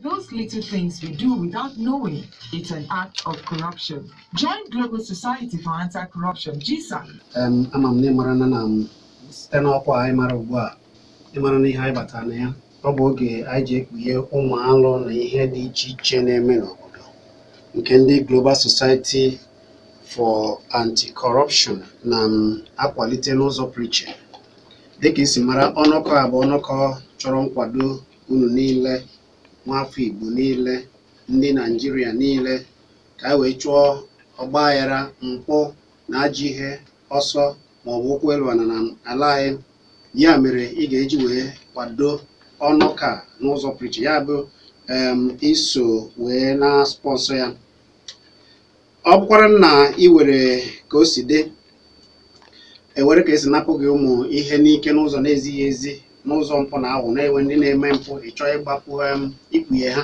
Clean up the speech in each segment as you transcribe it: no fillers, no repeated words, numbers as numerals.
Those little things we do without knowing, it's an act of corruption. Join Global Society for Anti-Corruption, GSAC. Ama m na ịmara na m site n'ọkwa anyị mara ugbu a, ịmara na ihe anyị batara na ya, ọ bụ oge anyị ji ekpughe ụmụ alụ na ihe dị iche iche na-eme n'obodo nke ndị Global Society for Anti-Corruption na m akwalite n'ụzọ pụrụ iche. Dịka isi mara, ọnụkọ a bụ ọnụkọ chọrọ nkwado unu niile, nwafọ Igbo niile, ndị Naijiria niile, ka anyị wee chụọ ọgbaghara, mpụ na ajọ ihe ọsọ maọbụ ụkwụ elu ala na ala anyị. Ya mere ị ga-eji wee kwado ọnụka n'ụzọ pụrụ iche, ya bụ iso wee na sponsor ya. Ọ bụkwara na ị were ka o si dị, ewere ka esi napụ gị ụmụ ihe n'ike n'ụzọ na-ezighị ezi, n'ụzọ mpụ na awụ, na-enwe ndị na-eme mpụ, ị chọọ ịgbapụ ikpughe ha,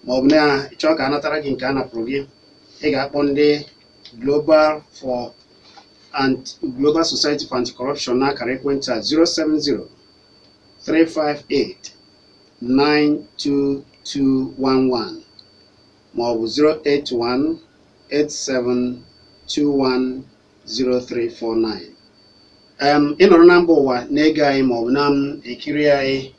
maọbụ na ịchọọ ka a natara gị nke a napụrụ gị, ị ga-akpọ ndị Global Society for Anti-Corruption n'akara ekwentị a: 070 358 92211 maọbụ 081 87210349. Ị nọrọ na mba ụwa na-ege anyị maọbụ na m ekiri anyị,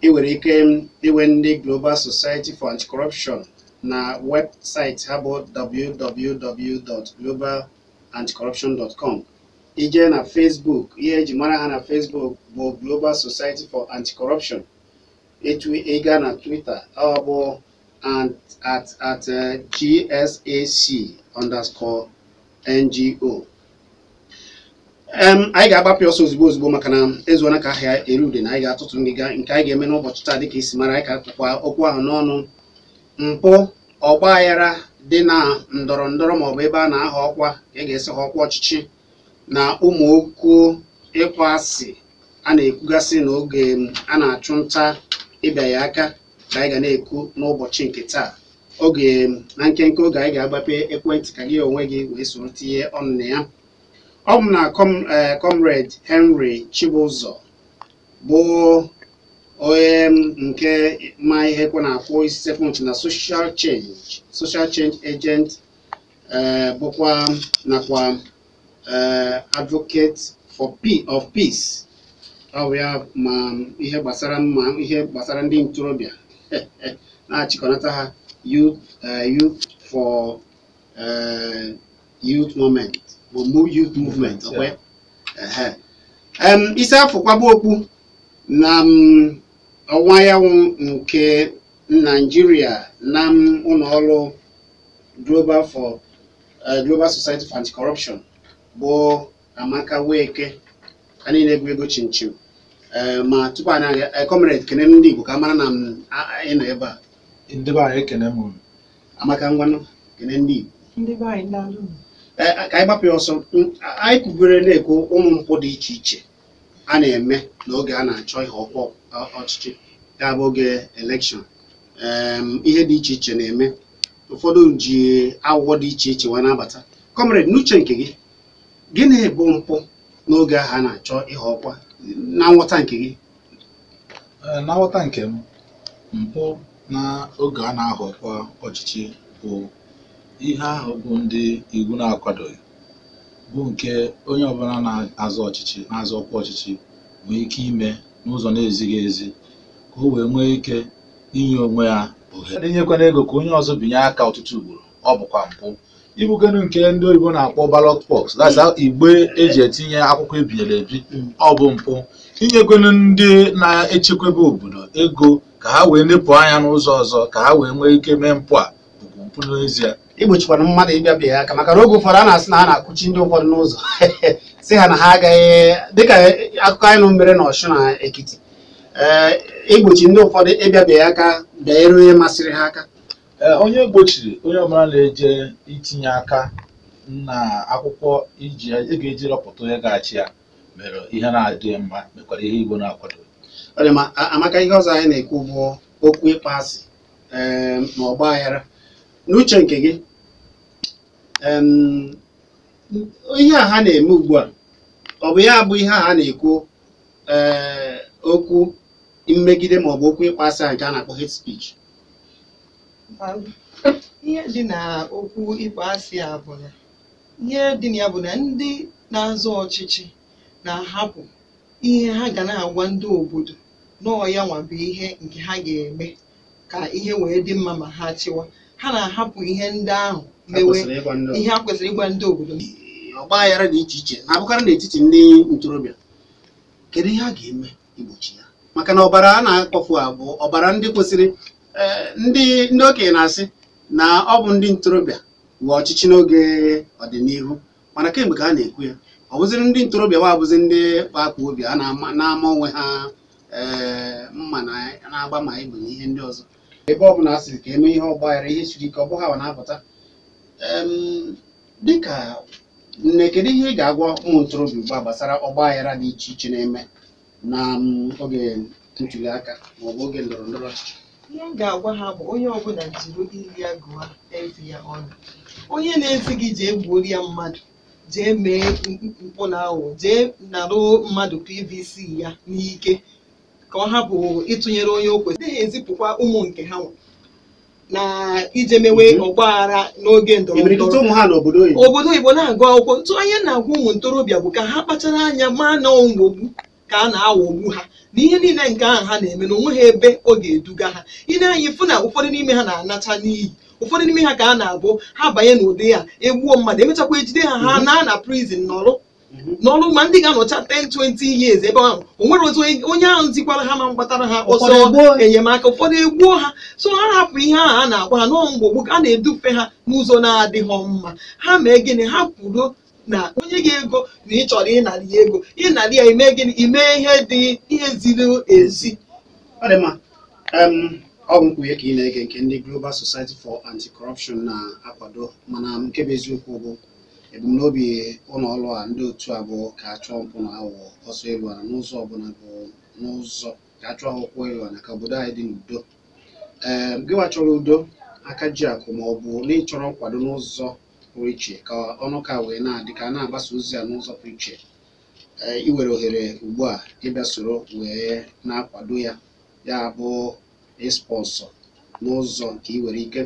ị nwere ike iwe ndị Global Society for Anti-Corruption na webụsaịtị ha bụ www.globalanticorruption.com. Ije na Facebook, ihe eji mara ha na Facebook bụ Global Society for Anti-Corruption. Etu ị gaa na Twitter, ọ bụ @GSAC_NGO. Anyị ga-agbapụ ọsọ ozugbo ozugbo, maka na ezuona ka ahịa eru ude na anyị ga-atụtụ ngịga nke anyị ga-eme n'ụbọchị taa. Dịka isi mara, anyị ka akwụkwa okwu ahụ n'ọnụ: mpụ, ọgba aghara dị na ndọrọ ndọrọ maọbụ ebe a na-aha ọkwa, ka ị ga-esi ha ọkwa ọchịchị, na ụmụ okwu ịkpọ asị a na-ekwugasị n'oge a na-achụ nta ịbịa ya aka, ka anyị ga na-ekwu n'ụbọchị nke taa. Oge na nkenke oge, anyị ga-agbape ekwentị ka gị onwe gị wee soro tinye ọnụ na ya. Ọ bụ na Comrade Henry Chibụzọ bụ onye nke ma ihe kwe na-akwụ isi sekpụ ntị na social change agent, bụkwa nakwa advocate for of peace. Ọ bụ ya ma ihe gbasara mma ihe gbasara ndị ntorobịa na-achịkọnata ha, youth for youth movement bụ youth movement. Okwe ehe. Isi afọkwaba okpu na ọnwa anyanwụ nke Naijiria na ụlọ ọrụ Global Society for Anti-Corruption bụ Amaka Nweke. Ha niile bụ ego chinchin. Ma tupu anyị aga, comrade, kene ndị Igbo ka a mara na m ị nọ ebe a. Ndị be anyị, ekene m unu. Amaka, ngwanụ, kene ndị Igbo. Ndị be anyị, daalụ. Ka anyị gbapụ ya ọsọ. Anyị kwubere na-ekwu ụmụ mpụ dị iche iche a na-eme n'oge a na-achọ ihe ọkwa ọchịchị, ya bụ oge election. Ihe dị iche iche na-eme, ụfọdụ ji aghụghọ dị iche iche wee na-abata. Comrade, n'uche nke gị, gịnị bụ mpụ n'oge ahụ a na-achọ ihe ọkwa, na nghọta nke gị? Na nghọta nke m, mpụ na oge a na-ahọ ọkwa ọchịchị bụ ihe ahụ bụ ndị iwu na-akwadoghị, bụ nke onye ọbụla na-azọ ọchịchị, na-azọ ọkwa ọchịchị, nwee ike ime n'ụzọ na-ezighị ezi ka o wee nwee ike inye onwe ya ohere, inyekwana ego ka onye ọzọ binye aka ọtụtụ ugboro. Ọ bụkwa mpụ ibugenu nke ndị oyibo na-akpọ ballot box, that's igbe eji etinye akwụkwọ ebinyere ebi. Ọ bụ mpụ inyekwenu ndị na-echekwebe obodo ego ka ha wee nepụ anya n'ụzọ ọzọ, ka ha wee nwee ike mee mpụ a, bụkwa mpụ n'ezie. Igbochikwana mmadụ ịbịa bịa aka, maka na oge ụfọdụ a na-asị na a na-akụchi ndị ụfọdụ n'ụzọ, sị ha na ha agaghị, dịka akụkọ anyị nụ mere na Ọshụn na Ekiti, ee, igbochi ndị ụfọdụ ịbịa bịa aka bịanyere onye masịrị ha aka. Ee, onye gbochiri onye ọbụla na-eje itinye aka na akwụkwọ iji ị ga-eji rọpụta onye ga-achị ya mere ihe na-adịghị mma, mekwara ihe Igbo na-akwado. Ọ dị ma. Amaka, ihe ọzọ anyị na-ekwu bụ okwu ịkpọ asị, ee, ma ọgba aghara. N'uche nke gị, ihe a ha na-eme ugbu a, ọ bụ ya bụ ihe a ha na-ekwu, ee, okwu mmegide maọbụ okwu ịkpọ asị a nke a na-akpọ hate speech? Ihe dị na okwu ịkpọ asị a bụ na ihe dị na ya bụ na ndị na-azọ ọchịchị na-ahapụ ihe ha ga na-agwa ndị obodo nọọ ya nwa bụ ihe nke ha ga-eme ka ihe wee dị mma ma ha chịwa. Ha na-ahapụ ihe ndị ahụ mewe ihe ha kwesịrị ịgwa ndị obodo. Ọgba aghara dị iche iche na-abụkarị n'etiti ndị ntorobịa. Kedu ihe a ga-eme igbochi ya? Maka na ọbara a na-akpọfu a bụ ọbara ndị kwesịrị ndị okenye na-asị na ọ bụ ndị ntorobịa nwe ọchịchị n'oge ọdịnihu, mana kemgbe ka a na-ekwu ya, ọ bụziri ndị ntorobịa wa abụzi ndị kpakpa obi a na-ama onwe ha mma na-agba ma egbe na ihe ndị ọzọ. Ebe ọ bụla a sịrị ka eme ihe ọgbaghara, ihe siri ike, ọ bụghị ha na-apụta. Dịka nne, kedu ihe ị ga-agwa ụmụ ntorobịa ugbu a gbasara ọgbaghara dị iche iche na-eme na oge ntuli aka maọbụ oge ndọrọ ndọrọ ọchịchị? Ihe m ga-agwa ha bụ onye ọbụla jiri ili ya gụọ ezi ya ọnụ. Onye na-ezi gị jee gbuoro ya mmadụ, jee mee mpụ na aghụghọ, jee narụ mmadụ PVC ya n'ike ka ọ hapụ ịtụnyere onye o kwesịrị. Ha ezipụkwa ụmụ nke ha nwa na ije mewe ọgbaghara n'oge ndọrọ ndọrọ obodo oyibo na-agụ akwụkwọ. Ntụ anya na-agwa ụmụ ntorobịa bụ ka ha kpachara anya maa na mgbogbu ka a na-aghọgbu ha na ihe niile nke ahụ ha na-eme na onweghị ebe ọ ga-eduga ha. Ị na-anya ịfụ na ụfọdụ n'ime ha na-anacha n'iyi, ụfọdụ n'ime ha ka a na-abụ ha banye n'ụdị ya egbuo mmadụ, emechakwa ejide ha ha naa na prison nọrụ n'ọrụ, ma ndị ga-anọcha 10-20 years ebe ahụ. O nwere otu onye ahụ zikwara ha ma mgbatara ha ọsọ enyemaka, ụfọdụ egbuo ha. So ha hapụ ihe ahụ a na-agwa ha n'ọ mgbogbu a na-edufe ha n'ụzọ na-adịghị mma. Ha mee gịnị? Ha kwudo na onye ga-ego na ị chọrọ ịnara ya ego, ịnara ya ime gịnị? Ime ihe dị ihe ziri ezi. Ọ dị mma. Ọ bụ mkpughe ka ị na-ege nke ndị Global Society for Anti-Corruption na-akwado, mana nke bụ eziokwu bụ ebumnobi ụlọ ọrụ a ndị otu a bụ ka a chụọ mpụ na aghụghọ ọsọ elu ala n'ụzọ ọbụla, bụ n'ụzọ ka a chụọ ha ụkwụ elu ala ka obodo anyị dị n'udo. Ee, gịwa chọrọ udo aka ji akụ ma ọ bụ na ịchọrọ nkwado n'ụzọ pụrụ iche ka ọnụ ka wee na-adị ka a na-agbasa ozi a n'ụzọ pụrụ iche, ee, iwere ohere ugbu a ịbịa soro wee na-akwado ya, ya bụ ịspọnsọ n'ụzọ nke ị nwere ike.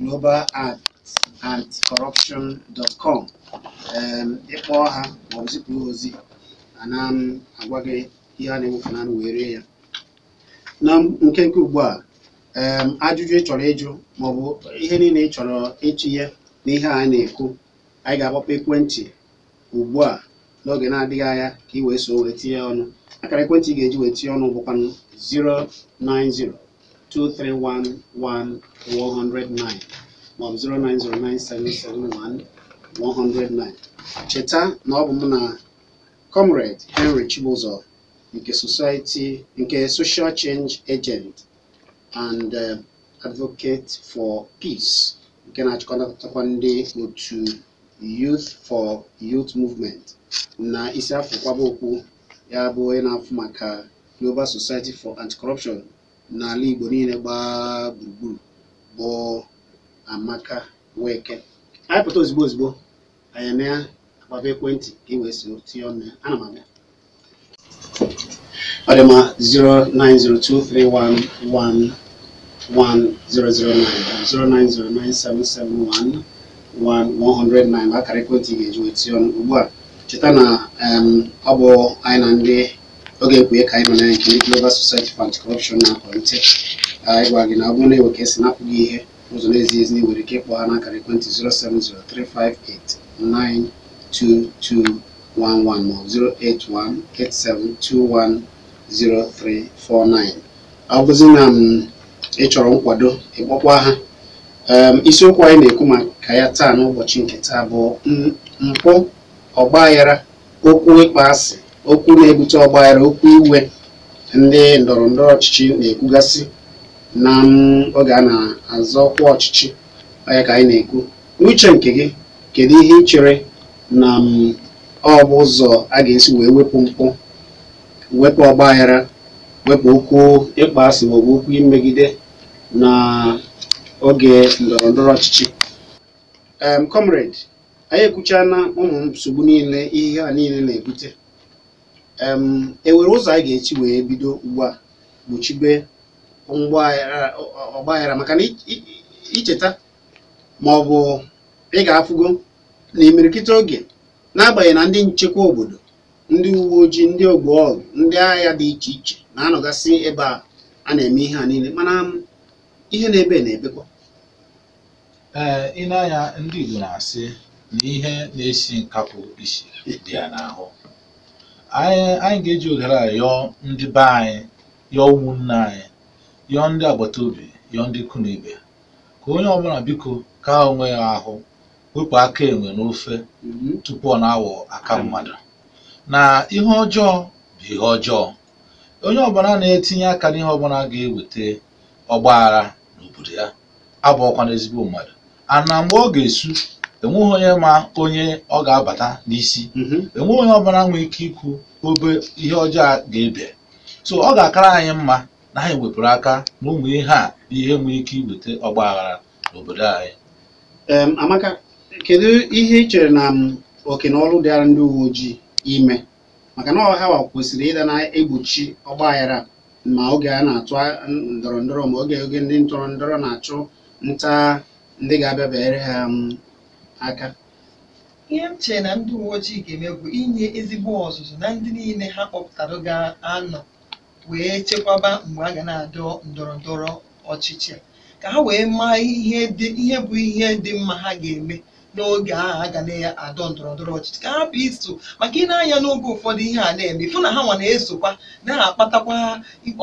Global@anticorruption.com. Ịkpọọ ha maọbụ zipụ ha ozi, ana m agwa gị ihe a na-ewefu naanị wee rie ya. Na nkenke ugbu a, ajụjụ ị chọrọ ịjụ maọbụ ihe niile ị chọrọ itinye n'ihe a na-ekwu, anyị ga-agbapụ ekwentị ugbu a n'oge na-adịghị anya ka ị wee so wee tinye ọnụ. Akara ekwentị ị ga-eji wee tinye ọnụ bụkwanụ 09023111109 maọbụ 09097711009. Cheta na ọ bụ mụ na Comrade Henry Chibuzor nke Society nke Social Change Agent and Advocate for Peace nke na-achịkọtakwa ndị otu Youth for Youth Movement na isi afọ kwaba okwu ya bụ onye na-afụ maka Global Society for Anti-Corruption n'ala Igbo niile gbaa gburugburu bụ Amaka Nweke. Anyị pụta ozigbo ozigbo anyị na-agbaba ekwentị ka ị wee so tinye ọnụ ya. Ana m abịa. Ọ dị mma. 09023111009 09097711109 bụ akara ekwentị ị ga-eji wee tinye ọnụ ugbu a. Cheta na ọ bụ anyị na ndị oge ekpughe ka anyị nọ na nke ndị Global Society for Anti-Corruption na-akwalite. Anyị gwa gị na ọ bụrụ na ewe ka esi napụ gị ihe n'ụzọ na-ezighị ezi, na ị nwere ike ịkpọ ha n'akara ekwentị 07035892211 maọbụ 08187210349. Ọ bụzi na ị chọrọ nkwado, ịkpọkwa ha. Isiokwu anyị na-ekwu maka ya taa n'ụbọchị nke taa bụ mpụ, ọgbaghara, okwu ịkpọ asị, okwu na-ebute ọgbaghara, okwu iwe ndị ndọrọ ndọrọ ọchịchị na-ekwugasị na oge a na-azọ ọkwa ọchịchị. Onye ka anyị na-ekwu n'uche nke gị, kedu ihe ị chere na ọ bụ ụzọ a ga-esi wee wepụ mpụ, wepụ ọgbaghara, wepụ okwu ịkpọ asị maọbụ okwu imegide na oge ndọrọ ndọrọ ọchịchị? Comrade, anyị ekwuchana ụmụ nsogbu niile ihe a niile na-ebute. E nwere ụzọ anyị ga-esi wee bido ugbu a gbochibe ọgbaghara, maka na Icheta ma ọ bụ ị ga-afụgo na imirikiti oge, n'agbanyeghị na ndị nchekwa obodo, ndị uwe ojii, ndị ogbo ọgụ, ndị agha dị iche iche na-anọgasị ebe a na-eme ihe a niile, mana ihe na-ebe na-ebekwa. Ee, ị na-anya ndị Igbo na-asị na ihe na-esi nkapụ isi dị ya n'ahụ. Anyị ga-eji ohere a yọọ ndị be anyị, yọọ ụmụnne anyị, yọọ ndị agbata obi, yọọ ndị ikwu na ibe, ka onye ọbụla biko ka onwe ya ahụ, wepụ aka enwe n'ofe tupu ọ na-awọ aka mmadụ. Na ihe ọjọọ bụ ihe ọjọọ. Onye ọbụla na-etinye aka n'ihe ọbụla ga-eweta ọgbaghara n'obodo ya abụọkwa n'ezigbo mmadụ. Ana mgbe ọ ga-esu, enweghị onye ma onye ọ ga-abata n'isi, enweghị onye ọbụla nwee ike ikwu obe ihe ọjọọ a ga-ebe. So ọ ga-akara anyị mma na anyị wepụrụ aka na ụmụ ihe a bụ ihe nwee ike iweta ọgbaghara n'obodo anyị. Amaka, kedu ihe ị chere na oke na ọrụ dịara ndị uwe ojii ime, maka na ọha wa kwesịrị ịda na-egbochi ọgbaghara ma oge a na-atụ ndọrọ ndọrọ, ma oge ndị ntọrọ ndọrọ na-achụ nta ndị ga-abịa bịanyere ha aka? Ihe m chere na ndị uwe ojii ga-eme bụ inye ezigbo ọzụzụ na ndị niile ha kpọpụtara ga-anọ wee chekwaba mgbe a ga na-adọ ndọrọ ndọrọ ọchịchị a, ka ha wee maa ihe bụ ihe dị mma ha ga-eme n'oge ahụ a ga na-adọ ndọrọ ndọrọ ọchịchị, ka ha hapụ iso maka ị na-anya n'oge ụfọdụ ihe a na-eme ịfụ na ha nwa na-esokwa na-akpatakwa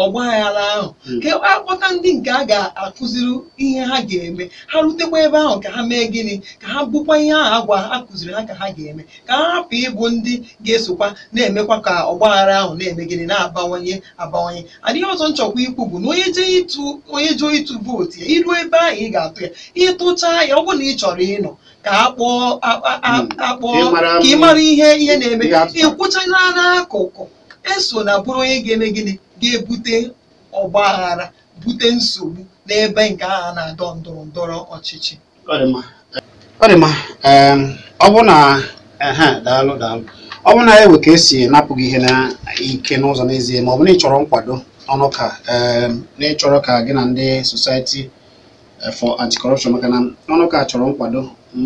ọgba aghara ahụ. Ka akpọta ndị nke a ga-akụziri ihe ha ga-eme, ha rutekwa ebe ahụ ka ha mee gịnị, ka ha bụkwa ihe ahụ agwa a kụziri ha ka ha ga-eme, ka ha hapụ ịbụ ndị ga-esokwa na-emekwa ka ọgba aghara ahụ na-eme gịnị, na-abawanye abawanye. Adịghị ọzọ nchọkwa ikwu bụ na onye jee ịtụ vootu ya, iruo ebe ahụ ị ga-atụ ya, ịtụchaa ya, ọ bụrụ na ị chọrọ ịnọ ka akpọọ ka ị mara ihe na-eme, ịkwụchala n'akụkụ, eso na bụrụ onye ga-eme gịnị, ga-ebute ọgba aghara, bute nsogbu n'ebe nke ahụ na-adọ ndọrọ ndọrọ ọchịchị. Ọ dị mma. Ọ bụ na daalụ ọ bụ na ewe ka esi napụ gị ihe na ike n'ụzọ n'ezie, ma ọ bụ na ị chọrọ nkwado ọnụ ka na ị chọrọ ka gị na ndị Society for Anti-Corruption, maka na ọnụ ka chọrọ nkwado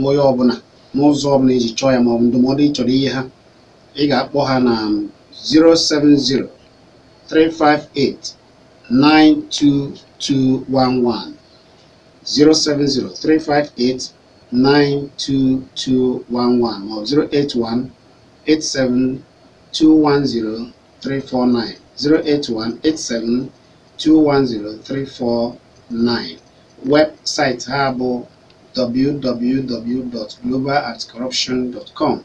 onye ọbụla n'ụzọ ọbụla iji chọọ ya, ma ọ bụ ndụmọdụ ị chọrọ inye ha, ị ga-akpọ ha na 070-358-92211, 070-358-92211, ma ọ bụ 081-87-210-349, 081-87-210-349. Webụsaịtị ha bụ www.globalanticorruption.com.